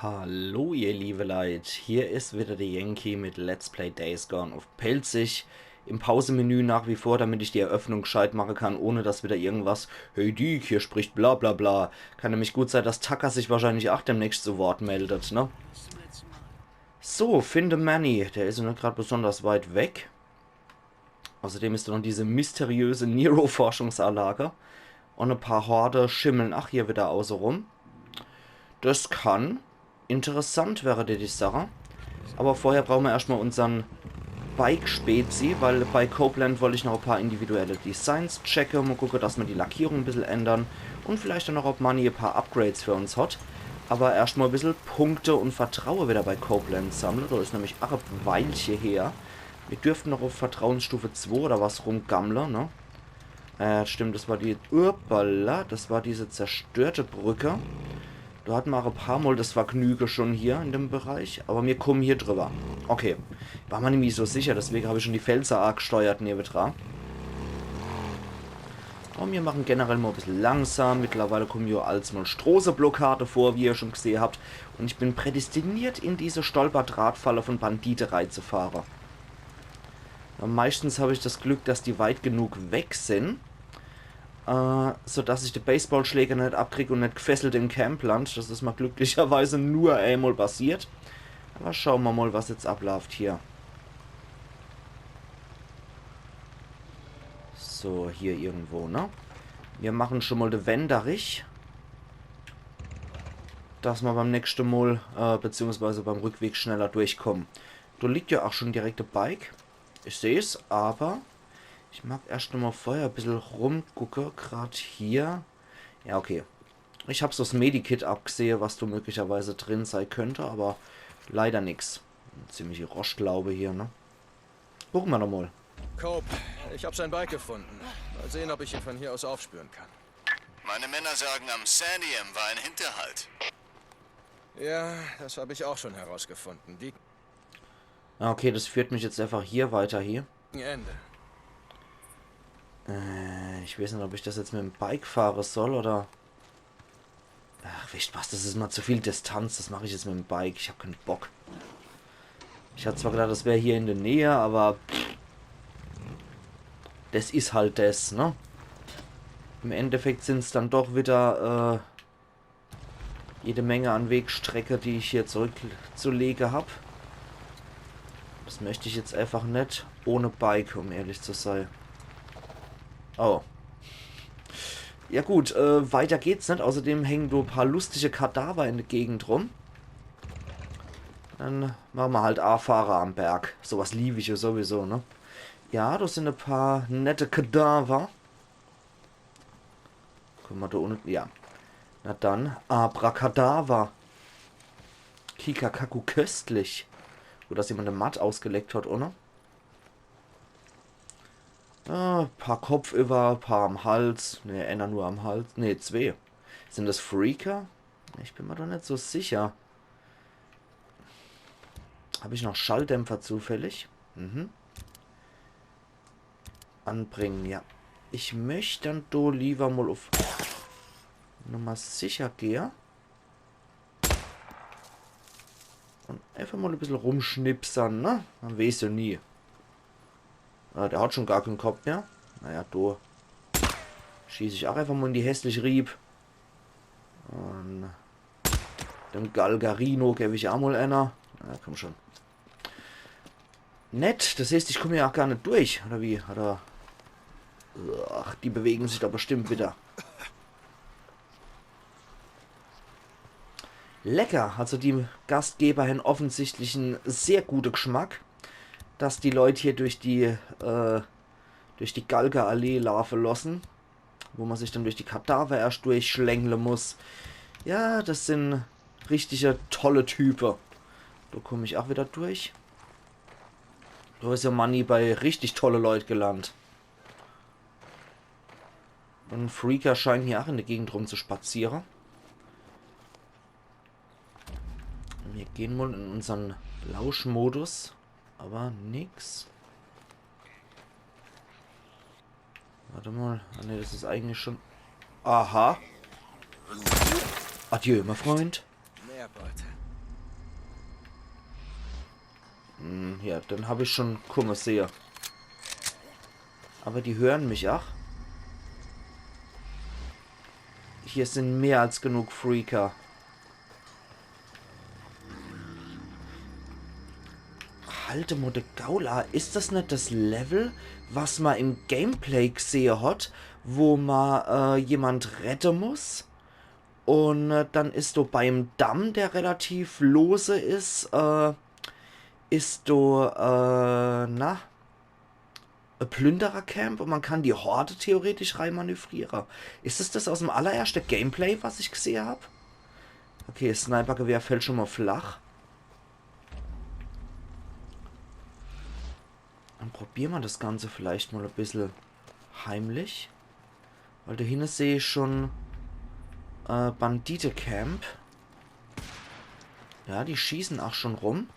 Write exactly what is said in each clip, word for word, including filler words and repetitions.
Hallo ihr liebe Leit, hier is wieder de Yankee mit Let's Play Days Gone uff Pälzisch. Im Pausemenü nach wie vor, damit ich die Eröffnung gscheit mache kann, ohne dass wieder irgendwas „Hey Deek, hier spricht bla bla bla.“ Kann nämlich gut sei, dass Tucker sich wahrscheinlich ach demnächst zu Wort meldet, ne? So, finde Manny. Der is jo net grad besonders weit weg. Außerdem is do noch diese mysteriöse Nero-Forschungsanlage. Un e paar Horde schimmle ach hier wieder außerum. Des kann interessant werre, die, die Sache. Aber vorher brauche mer erscht mal unsern Bike-Spezi, weil bei Copeland wollt ich noch e paar individuelle Designs checke. Mal gucke, dass mer die Lackierung e bissel ändern. Un vielleicht dann noch, ob Manny e paar Upgrades für uns hat. Aber erscht mal e bissel Punkte un Vertraue wieder bei Copeland sammle. Do is nämlich ach e Weilche her. Mir dürften noch uff Vertrauensstufe zwei oder was rumgammle, ne? Äh, stimmt, des war die, uppala, des war diese zerstörte Brücke. Do hat mer ach e paar Mal des Vergnüge schon hier in dem Bereich, aber mir kommen hier drüber. Okay, war mer nämlich so sicher, deswege hab ich schon die Felser agsteuert nebedra. Un mir machen generell mal e bissel langsam. Mittlerweile kommen jo als mal Stroßeblockade vor, wie ihr schon gsehe habt. Un ich bin prädestiniert, in diese Stolperdrahtfalle von Bandite reizufahre. Un meistens hab ich des Glück, dass die weit genug weg sin, äh, so dass ich de Baseballschläger net abkrieg un net gfesselt im Camp land. Des is mer glücklicherweise nur emol passiert. Aber schaue mer mal, was jetzt ablauft hier. So, hier irgendwo, ne? Mir machen schon mal de Wenderich, dass mer beim nächschte Mal, äh, beziehungsweise beim Rückweg schneller durchkommen. Do liegt jo ach schon direkt e Bike. Ich seh's, aber ich mag erscht noch mal vorher e bissel rumgucke, grad hier. Ja, okay. Ich hab so 's Medikit abgsehe, was do möglicherweise drin sei könnt, aber leider nix. Ziemliche Roschtlaube hier, ne? Gucke mer doch mal. Cope, ich hab sein Bike gefunden. Mal sehen, ob ich ihn von hier aus aufspüren kann. Meine Männer sagen, am Sandiam war ein Hinterhalt. Ja, das habe ich auch schon herausgefunden. Die Ah, okay, des führt mich jetzt einfach hier weiter hier. Ende. Äh, ich weeß net, ob ich des jetzt mit em Bike fahre soll oder. Ach, wisst was, des is mal zu viel Distanz, des mach ich jetzt mit em Bike. Ich hab keen Bock. Ich hat zwar gedacht, des wär hier in de Nähe, aber pff, des is halt des, ne? Im Endeffekt sin's dann doch wieder, äh, jede Menge an Wegstrecke, die ich hier zurückzulege hab. Des möcht ich jetzt einfach net ohne Bike, um ehrlich zu sei. Oh. Ja gut, äh, weiter geht's net. Außerdem hängen do e paar lustige Kadaver in de Gegend rum. Dann mache mer halt Afahre am Berg. So was lieb ich jo sowieso, ne? Ja, des sin e paar nette Kadaver. Guck mal, do unne. Ja. Na dann, Abracadabra. Kikakaku köstlich. Gut, dass jemand e Matt ausgeleckt hat, oder? Ah, paar Kopfüwwer, paar am Hals. Ne, eener nur am Hals. Ne, zwee. Sin des Freaker? Ich bin mer doch net so sicher. Hab ich noch Schalldämpfer zufällig? Mhm. Anbringe, ja. Ich möcht dann do lieber mal uff Nummer sicher gehe. Un einfach mal e bissel rumschnipsern, ne? Man weeß jo nie. Ah, der hat schon gar keen Kopp mehr. Naja, do schieß ich ach einfach mal in die hässlich Rieb. Un dem Galgarino geb ich ach mal eener. Na, komm schon. Nett, des heeßt, ich komm hier ach gar net durch, oder wie? Oder. Ach, die bewegen sich doch bestimmt wieder. Lecker, also die Gastgeber hänn offensichtlich en sehr gute Gschmack, dass die Leit hier durch die, äh, durch die Galgerallee laafe losse, wo mer sich dann durch die Kadaver erscht durchschlängle muss. Ja, des sin richtige tolle Type. Do komm ich ach wieder durch. Do is jo Manny bei richtig tolle Leit gelandt. Un Freaker scheinen hier ach in de Gegend rumzuspaziere. Mir gehn mal in unsern Lauschmodus. Aber nix. Warte mal. Ah, ne, des is eigentlich schon. Aha. Adieu, mein Freund. Mehr Beute. Hm, ja, den hab ich schon kumme sehe. Aber die hören mich ach. Hier sind mehr als genug Freaker. Halt mo de Gaul a, is das net das Level, was ma im Gameplay gesehe hat, wo ma äh, jemand rette muss? Und äh, dann is do beim Damm, der relativ lose is, äh, is do, äh, na, e Plünderercamp und man kann die Horde theoretisch reimanövriere. Is es das aus dem allererschte Gameplay, was ich gesehe hab? Okay, Snipergewehr fällt schon mo flach. Dann probiere ma das Ganze vielleicht mo e bissel heimlich. Weil do hinne sehe ich schon äh, Banditecamp. Ja, die schießen ach schon rum.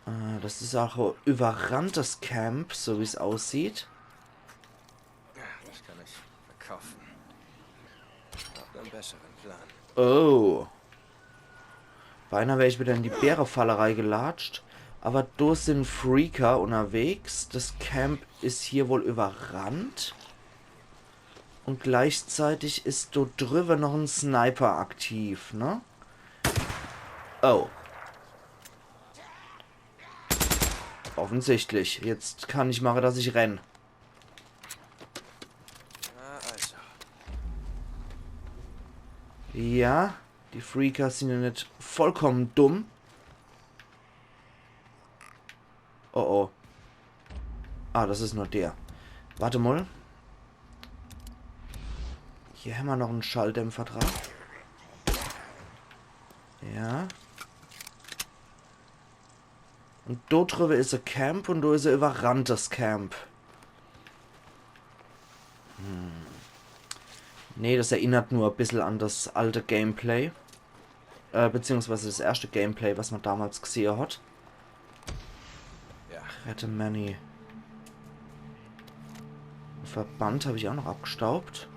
Äh, das is ach e überranntes Camp, so wie's aussieht. Das kann ich verkaufen. Hab einen besseren Plan. Oh. Beinahe wär ich wieder in die Bärefallerei gelatscht. Aber do sind Freaker unterwegs. Das Camp is hier wohl überrannt. Und gleichzeitig is do drüber noch en Sniper aktiv, ne? Oh. Offensichtlich. Jetzt kann ich mache, dass ich renn. Na also. Ja, die Freaker sind ja net vollkommen dumm. Oh oh. Ah, das is nur der. Warte mal. Hier hämmer noch en Schalldämpfer dran. Ja. Und do drüber is e Camp und do is e überranntes Camp. Hm. Nee, das erinnert nur e bissel an das alte Gameplay. Äh, beziehungsweise das erschte Gameplay, was man damals gesehe hat. Ja. Rette Manny. En Verband hab ich auch noch abgestaubt.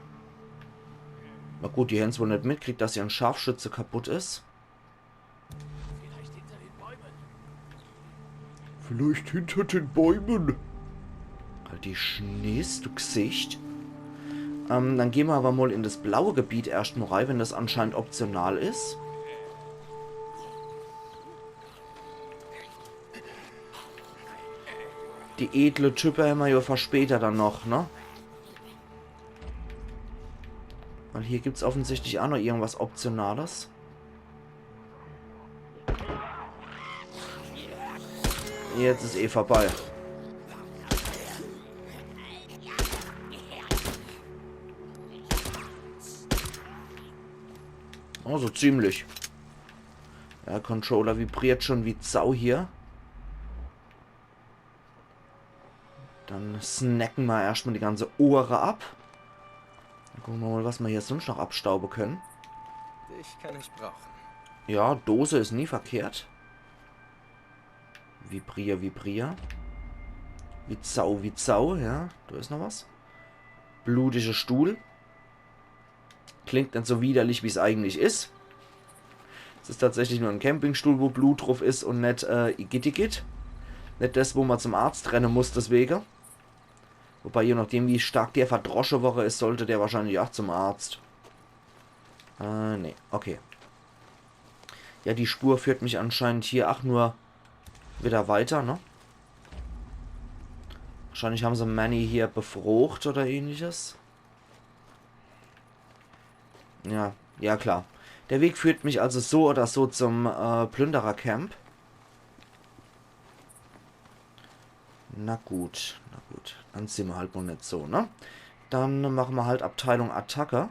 Na gut, die hänn's wohl net mitkriegt, dass ihr Scharfschütze kaputt is. Vielleicht hinter den Bäumen. Halt die Schniss, du Gsicht. Ähm, dann gehn ma aber mal in das blaue Gebiet erscht mal rei, wenn das anscheinend optional is. Die edle Type hämmer ja für später dann noch, ne? Weil hier gibt's offensichtlich auch noch irgendwas Optionales. Jetzt is eh vorbei. Oh, so ziemlich. Der Controller vibriert schon wie Sau hier. Dann snacke ma erscht mal die ganze Ohre ab. Dann gucke ma mal, was ma hier sonst noch abstaube können. Dich kann ich brauchen. Ja, Dose is nie verkehrt. Vibrier, vibrier. Wie Sau, wie Sau, ja. Do is noch was. Blutige Stuhl. Klingt net so widerlich, wie's eigentlich is. Es is tatsächlich nur en Campingstuhl, wo Blut drauf is und net, äh, Igitt, Igitt. Net das, wo ma zum Arzt renne muss, deswege. Wobei, je nachdem, wie stark der verdrosche worre is, sollte der wahrscheinlich auch zum Arzt. Äh, nee, okay. Ja, die Spur führt mich anscheinend hier, ach, nur wieder weiter, ne? Wahrscheinlich haben se Manny hier befrocht oder ähnliches. Ja, ja klar. Der Weg führt mich also so oder so zum äh, Plünderercamp. Na gut, na gut. Dann sin ma halt wohl net so, ne? Dann mache ma halt Abteilung Attacke.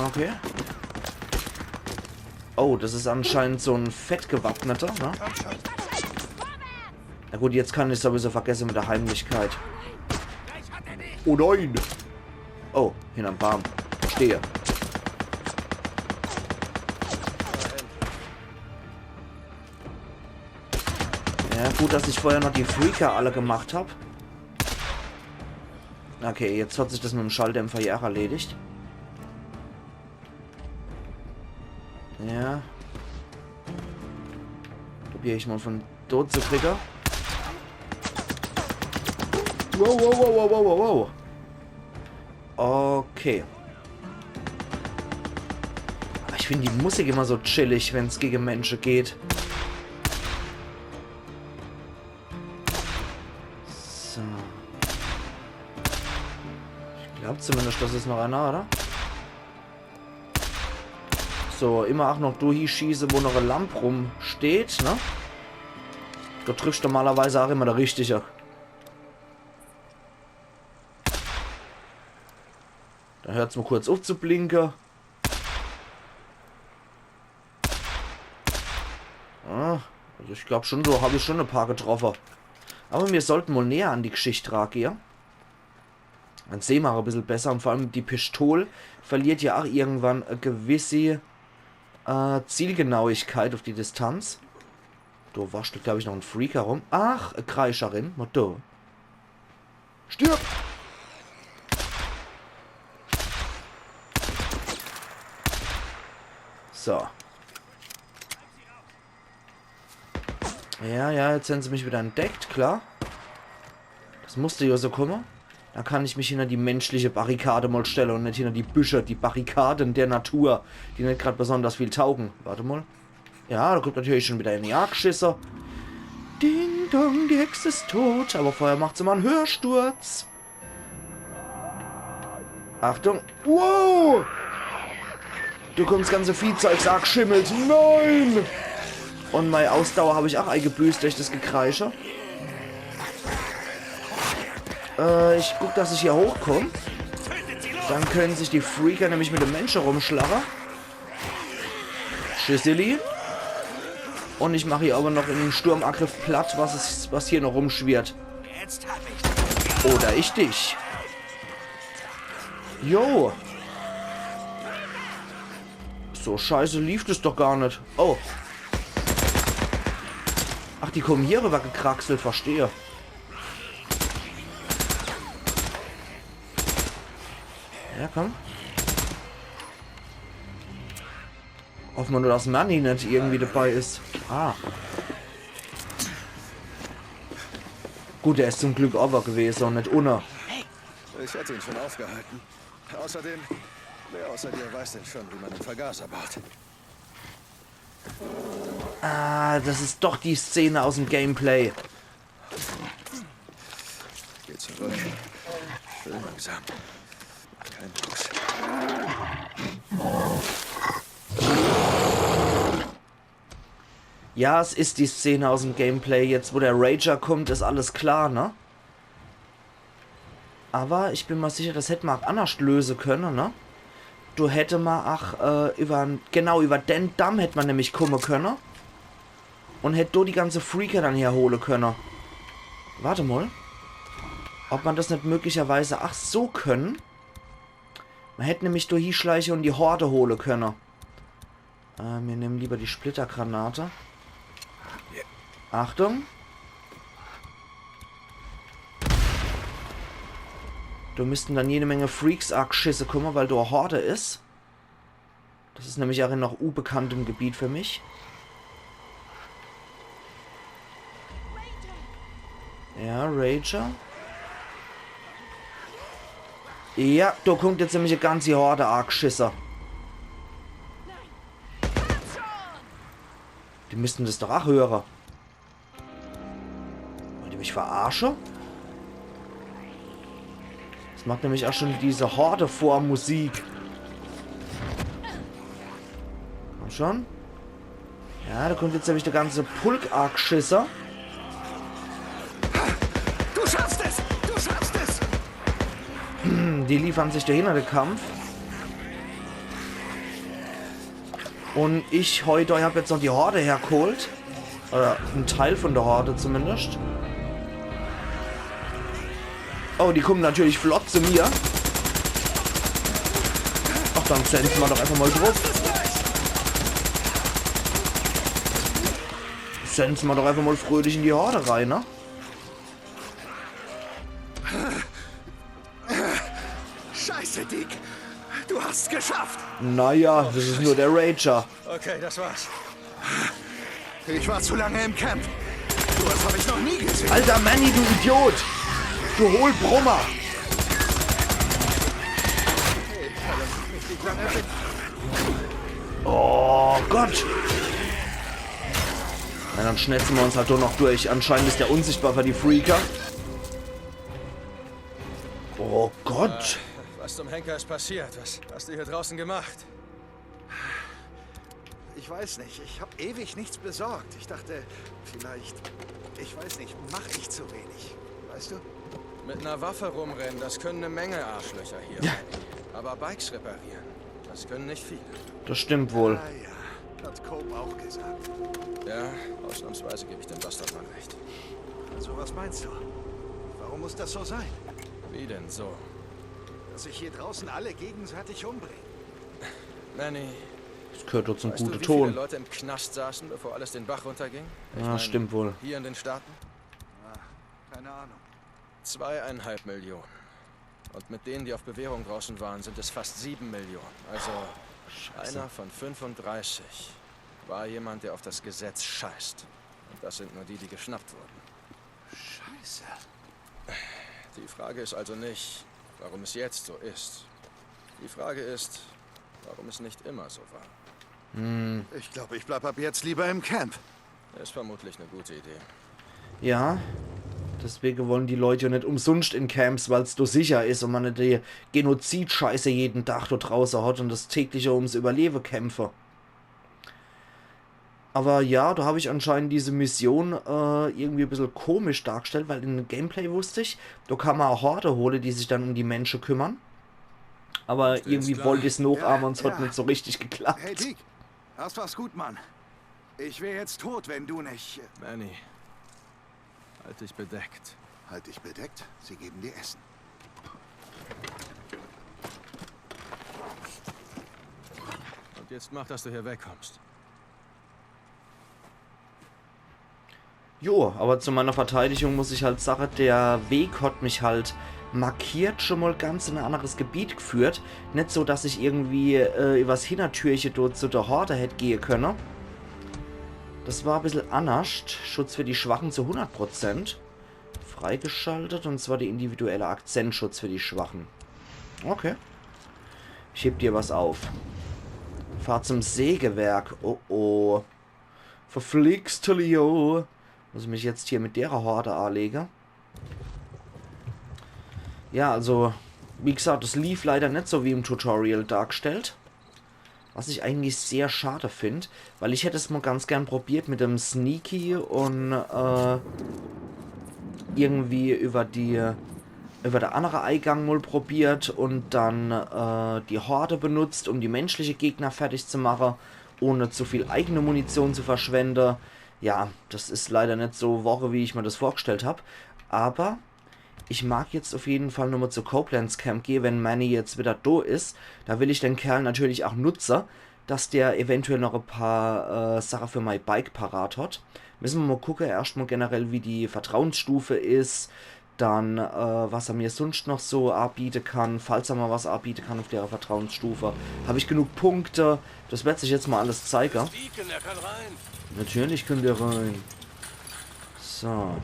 Okay. Oh, das is anscheinend so en Fettgewappneter, ne? Na gut, jetzt kann ich sowieso vergesse mit der Heimlichkeit. Oh nein! Oh, hinterm Baum. Stehe. Ja, gut, dass ich vorher noch die Freaker alle gemacht hab. Okay, jetzt hat sich das mit dem Schalldämpfer hier auch erledigt. Ja. Probier ich mal von dort zu kriegen. Wow, wow, wow, wow, wow, wow, wow. Okay. Aber ich finde die Musik immer so chillig, wenn's gegen Menschen geht. So. Ich glaub zumindest, das ist noch einer, oder? So, immer auch noch do hieschieße, wo noch e Lamp rumsteht, ne? Do triffst normalerweise auch immer der Richtige. Dann hört's mal kurz auf zu blinken. Ah, also ich glaub schon, so hab ich schon e paar getroffen. Aber wir sollten mal näher an die Geschichte rangehen. Dann sehen wir auch ein bisschen besser. Und vor allem die Pistole verliert ja auch irgendwann eine gewisse äh, Zielgenauigkeit auf die Distanz. Do warscht, glaub ich, noch ein Freak herum. Ach, e Kreischerin. Mal do. Stirb! So. Ja, ja, jetzt haben sie mich wieder entdeckt, klar. Das musste ja so kommen. Da kann ich mich hinter die menschliche Barrikade mal stellen und nicht hinter die Büsche, die Barrikaden der Natur, die nicht grad besonders viel taugen. Warte mal. Ja, da kommt natürlich schon wieder eine Jagdschisse. Ding dong, die Hexe ist tot. Aber vorher macht sie mal einen Hörsturz. Achtung. Wow! Du kommst ganze Viehzeugs angeschimmelt. Nein! Und meine Ausdauer habe ich auch eingebüßt durch das Gekreische. Äh, ich guck, dass ich hier hochkomme. Dann können sich die Freaker nämlich mit dem Menschen rumschlagen. Tschüssili. Und ich mache hier aber noch in einem Sturmangriff platt, was, es, was hier noch rumschwirrt. Oder ich dich. Jo. So scheiße lief es doch gar nicht. Oh. Ach, die kommen hier rüber gekraxelt, verstehe. Ja, komm. Hoffen wir nur, dass Manny nicht irgendwie dabei ist. Ah. Gut, er ist zum Glück over gewesen und nicht unner. Ich hätte ihn schon aufgehalten. Außerdem, wer außer dir weiß denn schon, wie man einen Vergaser baut? Ah, das ist doch die Szene aus dem Gameplay. Geh zurück. Schön langsam. Kein Druck. Ja, es ist die Szene aus dem Gameplay. Jetzt, wo der Rager kommt, ist alles klar, ne? Aber ich bin mir sicher, das hätte man auch anders lösen können, ne? Do hätte man auch äh, über, genau, über den Damm hätte man nämlich kommen können. Und hätte do die ganze Freaker dann herholen können. Warte mal. Ob man das nicht möglicherweise auch so können? Man hätte nämlich do hieschleichen und die Horde holen können. Äh, wir nehmen lieber die Splittergranate. Achtung! Do müssten dann jede Menge Freaks angeschisse kommen, weil do e Horde ist. Das ist nämlich auch in noch unbekanntem Gebiet für mich. Ja, Rager. Ja, do kommt jetzt nämlich e ganze Horde angeschisse. Die müssten das doch auch hören. Wollt ihr mich verarschen? Das macht nämlich auch schon diese Horde vor Musik. Komm schon. Ja, da kommt jetzt nämlich der ganze Pulk Arc-Schisser. Du schaffst es! Du schaffst es! Die liefern sich dahinter den Kampf. Und ich heute, ich hab jetzt noch die Horde hergeholt. Oder ein Teil von der Horde zumindest. Oh, die kommen natürlich flott zu mir. Ach, dann sensen wir doch einfach mal drauf. Senden ma doch einfach mal fröhlich in die Horde rein, ne? Scheiße, Deek. Du hast's geschafft. Naja, das is nur der Rager. Okay, das war's. Ich war zu lange im Camp. Sowas hab ich noch nie gesehen. Alter Manny, du Idiot! Du Hohlbrummer! Oh Gott! Na, dann schnetzen ma uns halt doch noch durch. Anscheinend is der unsichtbar für die Freaker. Oh Gott! Was zum Henker ist passiert? Was hast du hier draußen gemacht? Ich weiß nicht. Ich hab ewig nichts besorgt. Ich dachte, vielleicht, ich weiß nicht, mach ich zu wenig. Weißt du? Mit einer Waffe rumrennen, das können eine Menge Arschlöcher hier. Aber Bikes reparieren, das können nicht viele. Das stimmt wohl. Ah ja, hat Cope auch gesagt. Ja, ausnahmsweise gebe ich dem Bastard mal recht. Also was meinst du? Warum muss das so sein? Wie denn so? Dass sich hier draußen alle gegenseitig umbringen. Manny, Das gehört doch zum weißt du, guten wie viele Ton. Leute im Knast saßen, bevor alles den Bach runterging? Ich Ja, meine, stimmt wohl. Hier in den Staaten? Keine Ahnung. Zweieinhalb Millionen. Und mit denen, die auf Bewährung draußen waren, sind es fast sieben Millionen. Also einer von fünfunddreißig war jemand, der auf das Gesetz scheißt. Und das sind nur die, die geschnappt wurden. Scheiße. Die Frage ist also nicht, warum es jetzt so ist. Die Frage ist, warum es nicht immer so war. Ich glaube, ich bleib ab jetzt lieber im Camp. Ist vermutlich eine gute Idee. Ja, deswege wollen die Leute ja net umsunscht in Camps, weil's do sicher is und ma net die Genozid-Scheiße jeden Tag do drauße hat und das tägliche ums Überlebe kämpfe. Aber ja, do hab ich anscheinend diese Mission äh, irgendwie e bissel komisch dargestellt, weil in dem Gameplay wusst ich, do kann ma e Horde hole, die sich dann um die Mensche kümmern. Aber irgendwie klar. wollt ich's nochahme und es hat Ja. net so richtig geklappt. Hey, Deek, das war's gut, Mann. Ich wär jetzt tot, wenn du nicht. Manny, halt dich bedeckt. Halt dich bedeckt, sie geben dir Essen. Und jetzt mach, dass du hier wegkommst. Jo, aber zu meiner Verteidigung muss ich halt sage, der Weg hat mich halt markiert schon mal ganz in ein anderes Gebiet geführt. Net so, dass ich irgendwie äh, übers Hintertürche dort zu der Horde hätt gehe könne. Das war e bissel annerscht. Schutz für die Schwachen zu hundert Prozent. Freigeschaltet, und zwar der individuelle Akzentschutz für die Schwachen. Okay. Ich heb dir was auf. Fahr zum Sägewerk. Oh oh. Verflixt, Leo. Muss ich mich jetzt hier mit derer Horde anlege. Ja, also, wie gesagt, es lief leider net so wie im Tutorial dargestellt. Was ich eigentlich sehr schade find, weil ich hätt es mal ganz gern probiert mit dem Sneaky und äh, irgendwie über die über der andere Eingang mal probiert und dann äh, die Horde benutzt, um die menschliche Gegner fertig zu mache, ohne zu viel eigene Munition zu verschwende. Ja, das is leider net so worre, wie ich mir das vorgestellt hab. Aber ich mag jetzt auf jeden Fall nochmal zu Copeland's Camp gehe, wenn Manny jetzt wieder do is. Da will ich den Kerl natürlich auch nutze, dass der eventuell noch e paar äh, Sache für mein Bike parat hat. Müssen wir mal gucke, erstmal generell, wie die Vertrauensstufe is. Dann, äh, was er mir sonst noch so anbiete kann, falls er mal was anbiete kann auf der Vertrauensstufe. Hab ich genug Punkte? Das wird sich jetzt mal alles zeige. Deacon, er kann rein. Natürlich könnt ihr rein. So.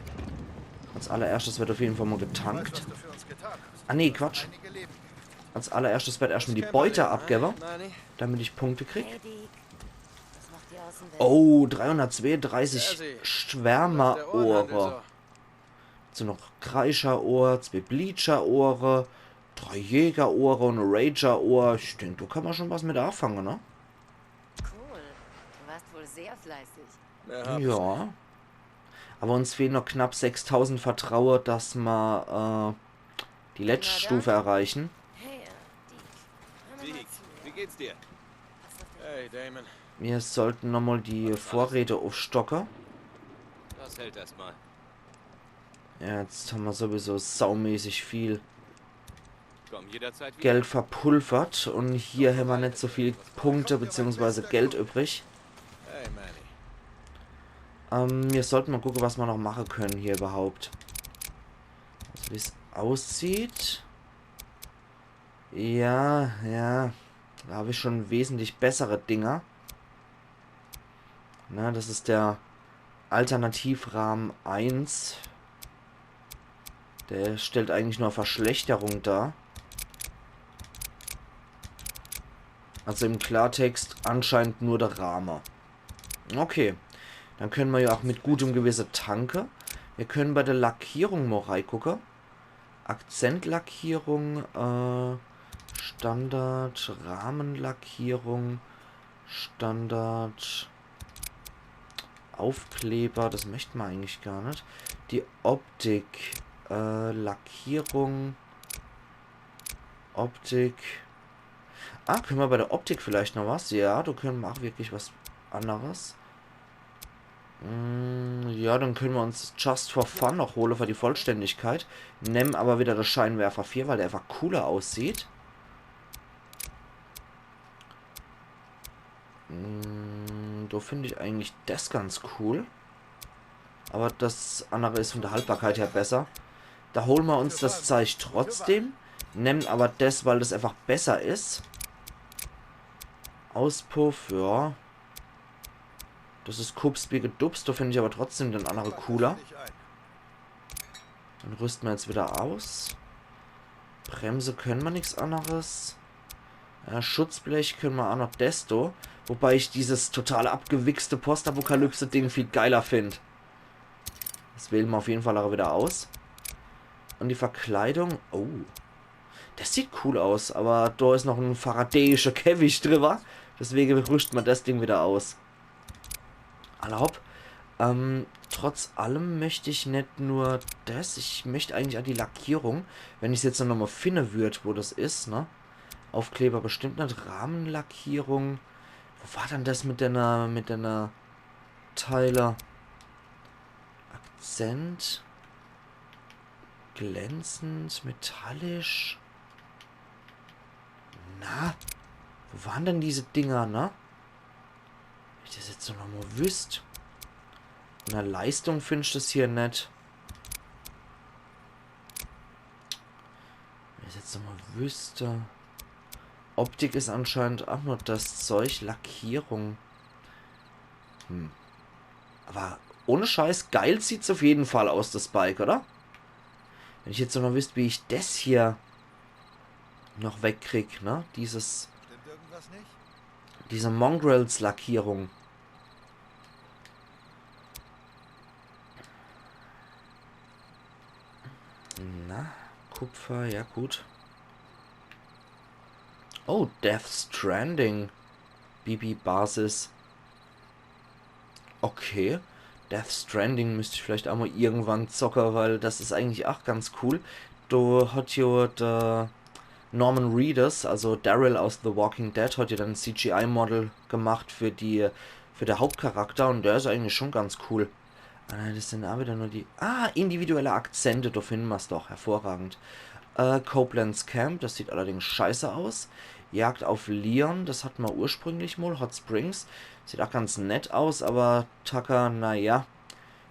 Als allererstes wird auf jeden Fall mal getankt. Ah nee, Quatsch. Als allererstes wird erstmal die Beute abgebe, damit ich Punkte krieg. Hey, Deek. Was macht die Außenwelt? Oh, dreihundertzweiunddreißig Schwärmerohre. So noch Kreischerohr, zwei Bleacherohre, drei Jägerohre und e Ragerohr. Ich denk, do kann man schon was mit anfangen, ne? Cool. Du warst wohl sehr fleißig. Ja. Aber uns fehlen noch knapp sechstausend Vertraue, dass ma äh, die letzte Stufe erreichen. Hey, äh, Deek. Hör mir mal Deek, zu. wie geht's dir? Hey, Damon. Wir sollten nochmal die Vorräte aufstocke. Das hält erstmal. Ja, jetzt haben wir sowieso saumäßig viel Komm jederzeit wieder. Geld verpulvert und hier haben wir nicht so viel Punkte bzw. Geld übrig. Hey, Manny. Ähm, mir sollte mol gucke, was mer noch mache kenne hier iwwerhaupt. Also wie's aussieht. Ja, ja. Do hab ich schon wesentlich bessere Dinger. Na, das is der Alternativrahmen eins. Der stellt eigentlich nur Verschlechterung dar. Also im Klartext anscheinend nur der Rahme. Okay. Dann kenne mer ja ach mit gutem Gewisse tanke. Mir kenne bei der Lackierung mol reigucke. Akzentlackierung, äh, Standard, Rahmenlackierung, Standard, Aufkleber, das möcht mer eigentlich gar net. Die Optik, äh, Lackierung, Optik. Ah, kenne mer bei der Optik vielleicht noch was? Ja, do kenne mer ach wirklich was anneres. Mm, ja, dann kenne mer uns Just for Fun noch hole für die Vollständigkeit. Nemme awwer widder de Scheinwerfer vier, weil der einfach cooler aussieht. Mm, do find ich eigentlich das ganz cool. Awwer das annere is von der Haltbarkeit her besser. Do hole mer uns das Zeich trotzdem. Nemme awwer das, weil das einfach besser is. Auspuff, ja. Das is Kups wie Gedups, do find ich awwer trotzdem den annere cooler. Dann rüste mer jetzt widder aus. Bremse kenne mer nix anneres. Ja, Schutzblech kenne mer ach noch des do. Wobei ich dieses total abgewichste Postapokalypse-Ding viel geiler find. Das wähle mer auf jeden Fall ach widder aus. Und die Verkleidung. Oh. Das sieht cool aus, awwer do is noch en faradäischer Käfig driwwer. Deswege rüschte mer das Ding widder aus. Alla hopp. Ähm, trotz allem möcht ich net nur das, ich möcht eigentlich ach die Lackierung, wenn ich's jetzt noch mol finne würd, wo das is, ne? Aufkleber bestimmt net, Rahmenlackierung. Wo war dann das mit deiner, mit deiner Teile? Akzent. Glänzend, metallisch. Na? Wo waren denn diese Dinger, ne? Wenn ich das jetzt noch mol wüsst. In der Leistung findsch das hier net. Wenn ich jetzt noch mol wüsst. Optik is anscheinend ach nur das Zeug. Lackierung. Hm. Awwer ohne Scheiß, geil sieht's auf jeden Fall aus, das Bike, oder? Wenn ich jetzt noch wüsst, wie ich das hier noch wegkrieg, ne? Dieses, diese Mongrels-Lackierung. Na, Kupfer, ja gut. Oh, Death Stranding. B B Basis. Okay. Death Stranding müsst ich vielleicht ach mol irgendwann zocke, weil das is eigentlich ach ganz cool. Do hat jo der Norman Reedus, also Daryl aus The Walking Dead, hat jo dann e C G I-Model gemacht für die, für de Hauptcharakter und der is eigentlich schon ganz cool. Ah, nein, das sin ach widder nur die, ah, individuelle Akzente, do finne mer's doch. Hervorragend. Äh, Copeland's Camp, das sieht allerdings scheiße aus. Jagd auf Leon, das hat mer ursprünglich mol. Hot Springs, sieht ach ganz nett aus, awwer Tucker, naja.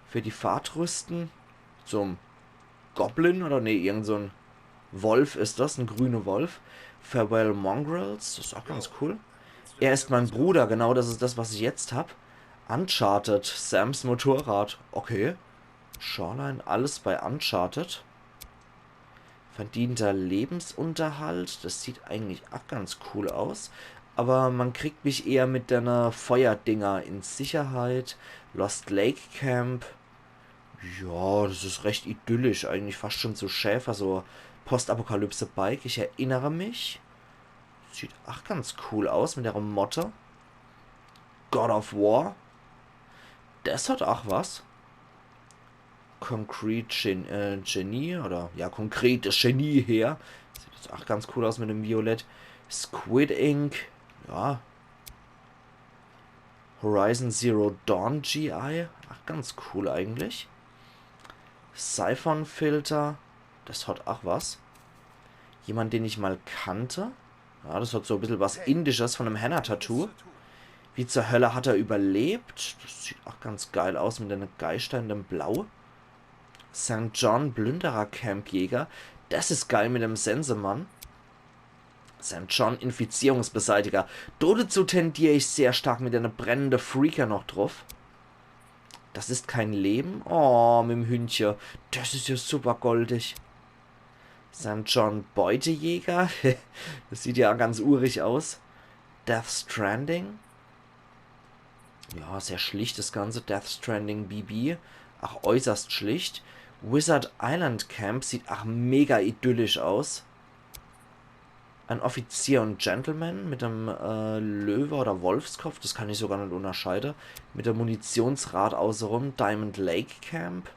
Für die Fahrtrüste zum Goblin oder nee, irgend so'n Wolf is das, en grüne Wolf. Farewell Mongrels, das is ach ganz cool. Er ist mein Bruder, genau das is das, was ich jetzt hab. Uncharted, Sams Motorrad, okay. Shoreline, alles bei Uncharted. Verdienter Lebensunterhalt, das sieht eigentlich ach ganz cool aus. Awwer mer kriegt mich eher mit dene Feuerdinger in Sicherheit. Lost Lake Camp. Ja, das is recht idyllisch, eigentlich fascht schon so Schäfer, so Postapokalypse-Bike. Ich erinnere mich. Sieht ach ganz cool aus mit dere Motte. God of War. Das hat ach was. Concrete Gen äh, Genie oder ja, konkretes Genie her. Sieht jetzt ach ganz cool aus mit dem Violett. Squid Ink. Ja. Horizon Zero Dawn G I. Ach, ganz cool eigentlich. Siphon Filter. Das hat ach was. Jemand, den ich mal kannte. Ja, das hat so e bissel was Indisches von dem Henna-Tattoo. Wie zur Hölle hat er überlebt? Das sieht auch ganz geil aus mit einer Geister in dem Blau. Sankt John, Plünderer-Campjäger. Das is geil mit dem Sensemann. Sankt John, Infizierungsbeseitiger. Do dazu tendier ich sehr stark mit einer brennende Freaker noch drauf. Das ist kein Leben. Oh, mit dem Hündche. Das is ja super goldig. Sankt John, Beutejäger. Das sieht ja ganz urig aus. Death Stranding. Ja, sehr schlicht das Ganze. Death Stranding B B. Ach, äußerst schlicht. Wizard Island Camp sieht ach mega idyllisch aus. Ein Offizier und Gentleman mit dem äh, Löwe oder Wolfskopf, das kann ich sogar nicht unterscheiden. Mit der Munitionsrad außenrum. Diamond Lake Camp.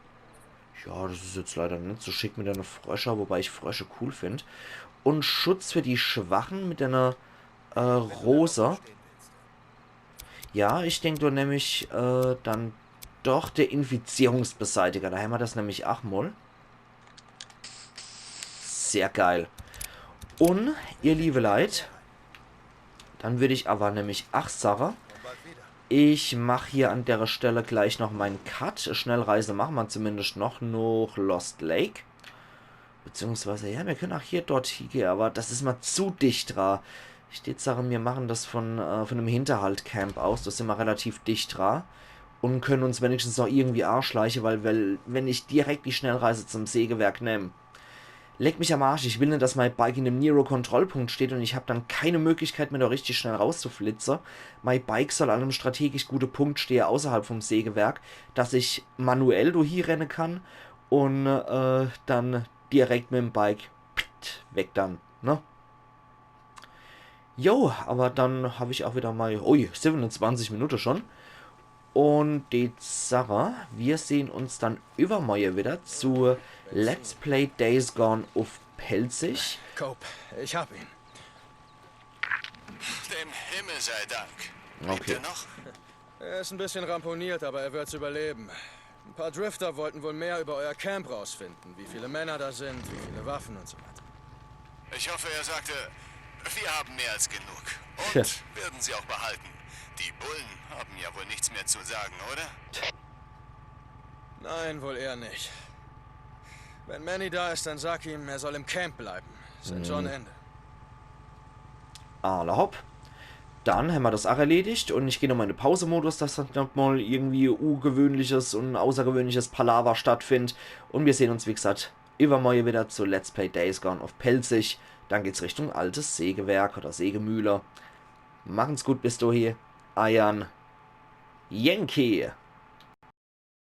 Ja, das is jetzt leider nicht so schick mit einer Frösche, wobei ich Frösche cool find. Und Schutz für die Schwachen mit einer äh, Rose. Ja, ich denk, do nemm ich äh, dann doch der Infizierungsbeseitiger. Do hämmer das nämlich ach mol. Sehr geil. Und, ihr liebe Leit, dann würd ich aber nämlich ach sage, ich mach hier an der Stelle gleich noch mein Cut. Schnellreise machen wir zumindest noch nach Lost Lake. Beziehungsweise, ja, wir können auch hier dort hingehen, aber das is mal zu dicht dra. Ich tät sage, wir machen das von, äh, von dem Hinterhalt-Camp aus. Da sind wir relativ dicht dra. Und können uns wenigstens noch irgendwie anschleichen, weil, weil wenn ich direkt die Schnellreise zum Sägewerk nehm. Leck mich am Arsch, ich will nicht, dass mein Bike in dem Nero-Kontrollpunkt steht und ich hab dann keine Möglichkeit mehr, da richtig schnell rauszuflitzen. Mein Bike soll an einem strategisch guten Punkt stehen, außerhalb vom Sägewerk, dass ich manuell durch hier rennen kann und äh, dann direkt mit dem Bike pft, weg dann, ne? Jo, aber dann hab ich auch wieder mal, ui, siebenundzwanzig Minuten schon. Und die Sache, wir sehen uns dann übermorgen wieder zu Let's Play Days Gone auf Pälzisch. Cope, ich hab ihn. Dem Himmel sei Dank. Lebt Okay. Er noch? Er ist ein bisschen ramponiert, aber er wird's überleben. Ein paar Drifter wollten wohl mehr über euer Camp rausfinden. Wie viele Männer da sind, wie viele Waffen und so weiter. Ich hoffe, er sagte, wir haben mehr als genug. Tja. Und werden sie auch behalten. Die Bullen haben ja wohl nichts mehr zu sagen, oder? Nein, wohl eher nicht. Wenn Manny da ist, dann sag ihm, er soll im Camp bleiben. Sankt John, Ende. Alla hopp. Dann hämmer das auch erledigt und ich gehe nochmal in den Pause-Modus, dass dann nochmal irgendwie ungewöhnliches und außergewöhnliches Palaver stattfindet. Und wir sehen uns, wie gesagt, übermorgen wieder zu Let's Play Days Gone auf Pälzisch. Dann geht's Richtung altes Sägewerk oder Sägemühle. Machen's gut bis dahin. Eiern Yankee.